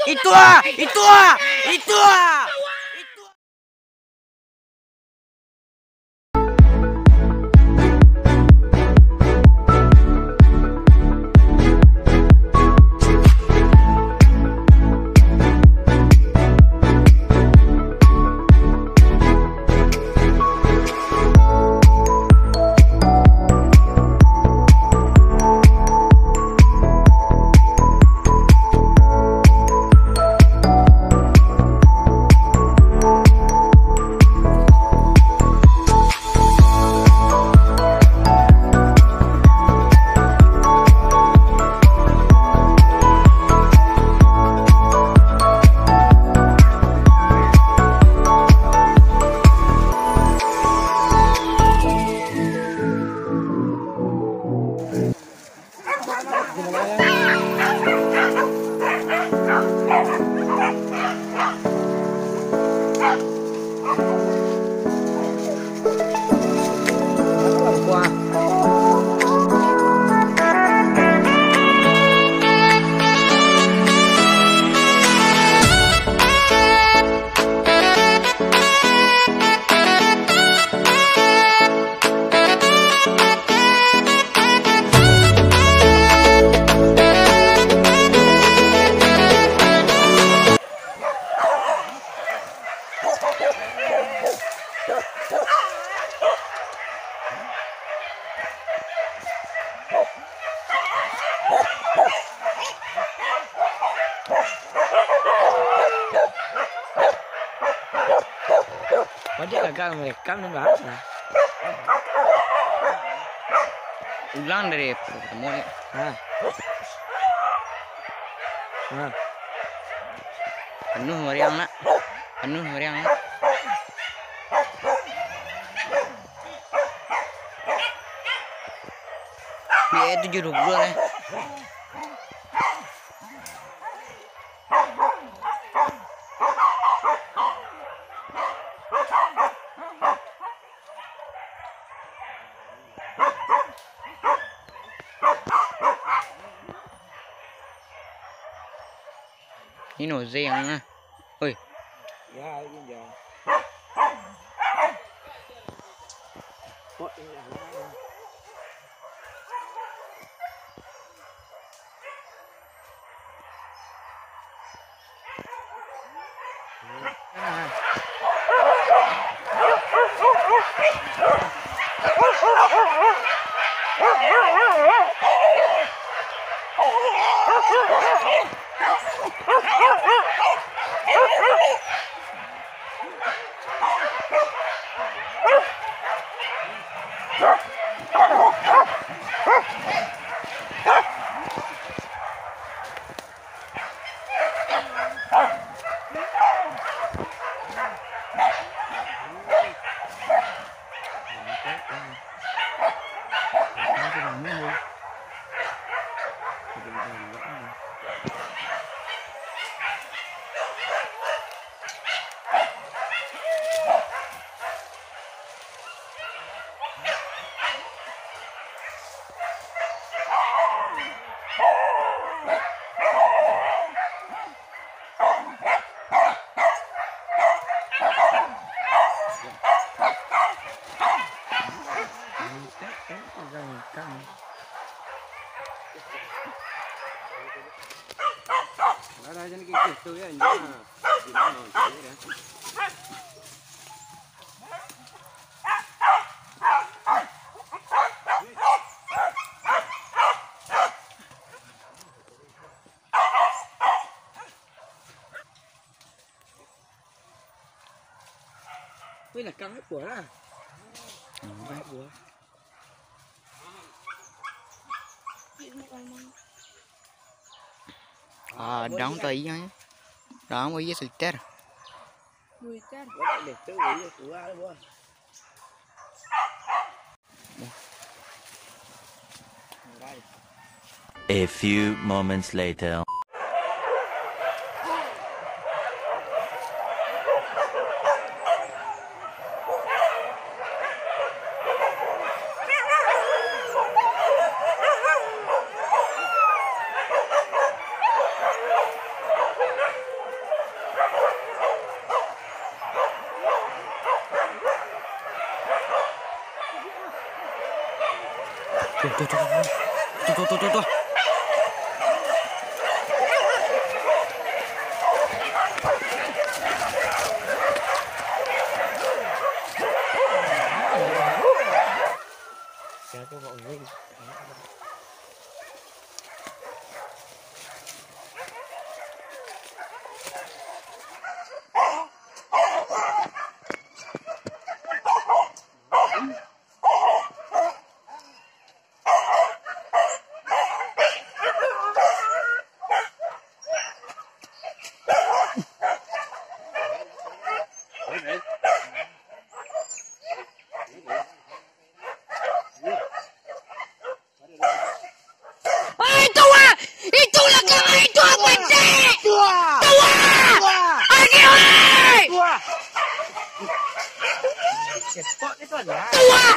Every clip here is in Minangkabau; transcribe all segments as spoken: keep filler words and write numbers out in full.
Itu ah, itu ah, itu ah. Wajah gagal merekam ni, Bang. Ulang dari pertama ni. Ha. Ha. Penuh meriang nak. Penuh meriang nak. Biaya tujuh dua puluh lah. Ino Zeng ah. Oi. Ya, ini dia. Weh, lakang ai buah lah. Hmm. Buah. Ah, dang tu aia. Dang aia saliter. Saliter. Buah tak boleh tu, aia buah. A few moments later. Tuh, tuh, tuh, tuh. Tuh, tuh, tuh, tuh, tuh. Oi, itu ah! Itu lakang ah, itu ah, pacik! Itu ah! Itu ah! Agi, oi! Itu ah! Itu ah!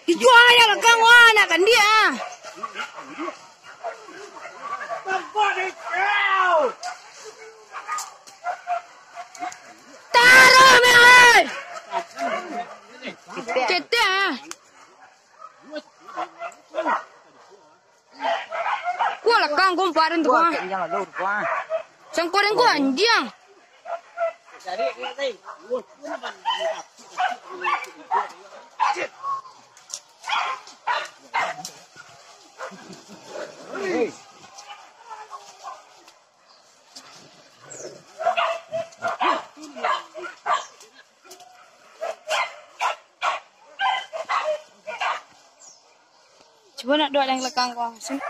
Itu ah, yang lakang, wah, nak kandiak ah. Taruh, meh, oi! Ketek ah. Kuah lakang ko parin tu, ah. Sangkoring ko anjiang. Cubo nak duduak di lakang ko, Sin.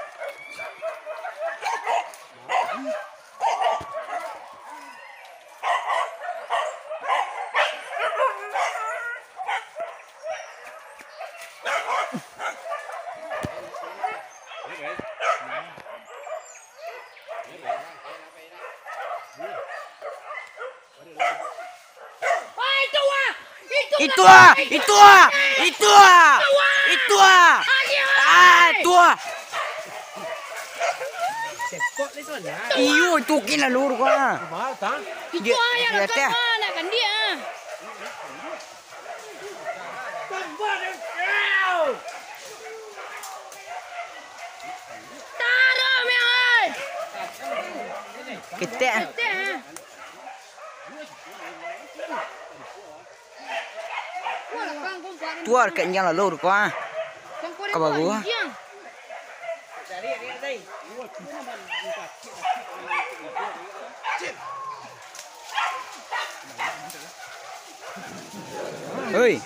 Itu ah, itu ah, itu ah, itu ah, ah, itu ah. Iyo, itu kin lalu ko ah. Itu ah, yang dia teh. Nak kandiak ah. Taruh, meh, oi. Ketek ah. Ketek ah. Tuah ka injang lalu rupa. Ka baru. Hei.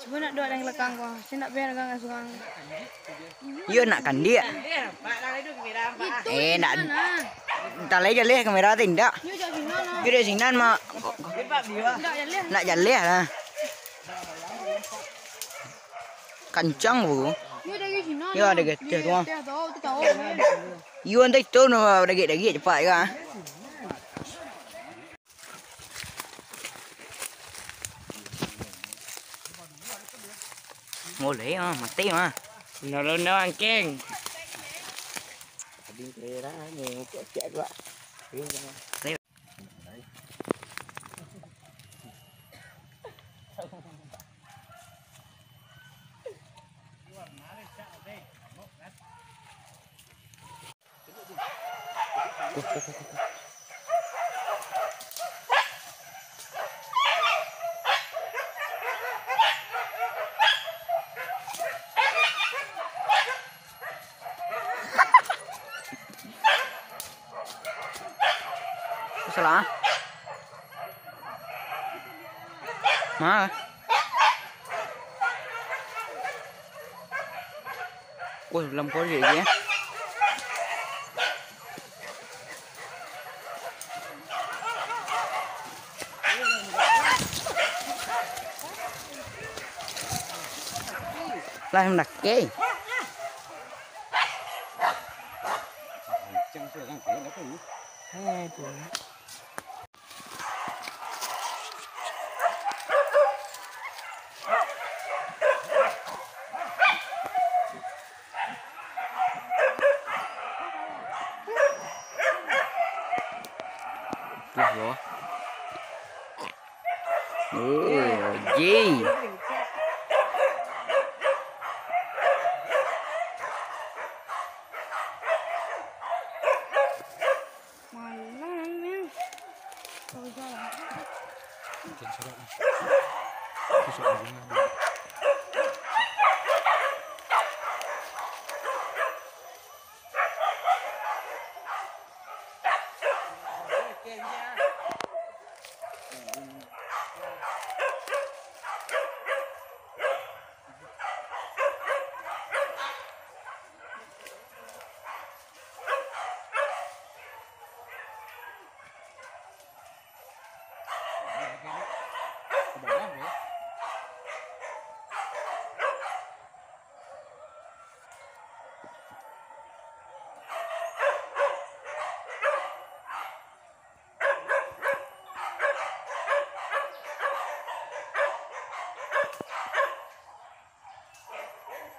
Cubo nak duduak di lakang ko. Saya nak bayar kan surang. Iyo nak kandiak. Eh, nak. Entah lai jaleh kamera tu indak. Iyo dari sinan mah. Nak jaleh lah. Kancang bu. Iyo ada geteh tu mah. Iyo entah itu no dagik-dagik cepat juga. Mulai mah, mati mah. Nolong no angkeng. Salah. Ma. Wah, lampau je ya. Lah, nak ke? Eh, tu. Pusat aja lah.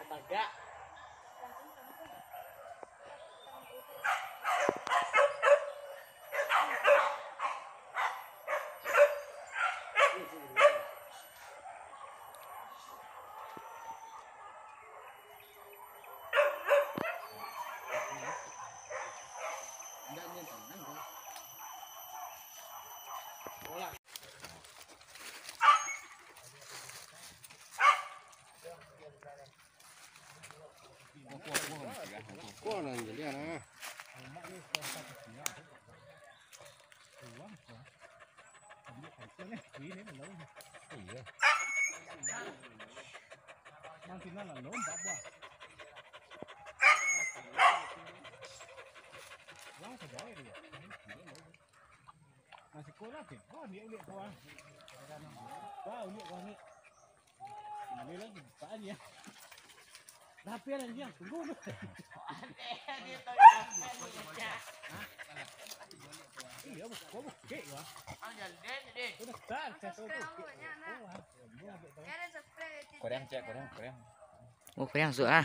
Tagak. Kuah nan jadi anak. Iyo. Nang sinan lah lompat, bah. Lang saja dia. Masih kurang sih. Wah, dia ulik kuah. Wah, ulik kuah ni. Mana lagi? Apaan ya? Tapi ada dia. Tunggu dulu. Iya, buka, buka, wah. Udah besar, saya tahu. Koreang, cek, koreang, koreang. Oh, koreang masuk ah.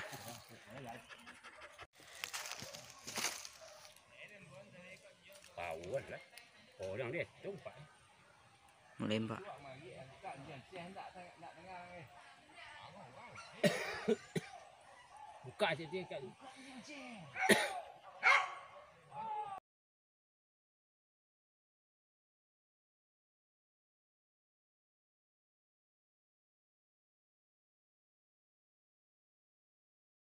Power lah. Orang dia tumpak. Mulai, Pak. Buka cek dia, Kak.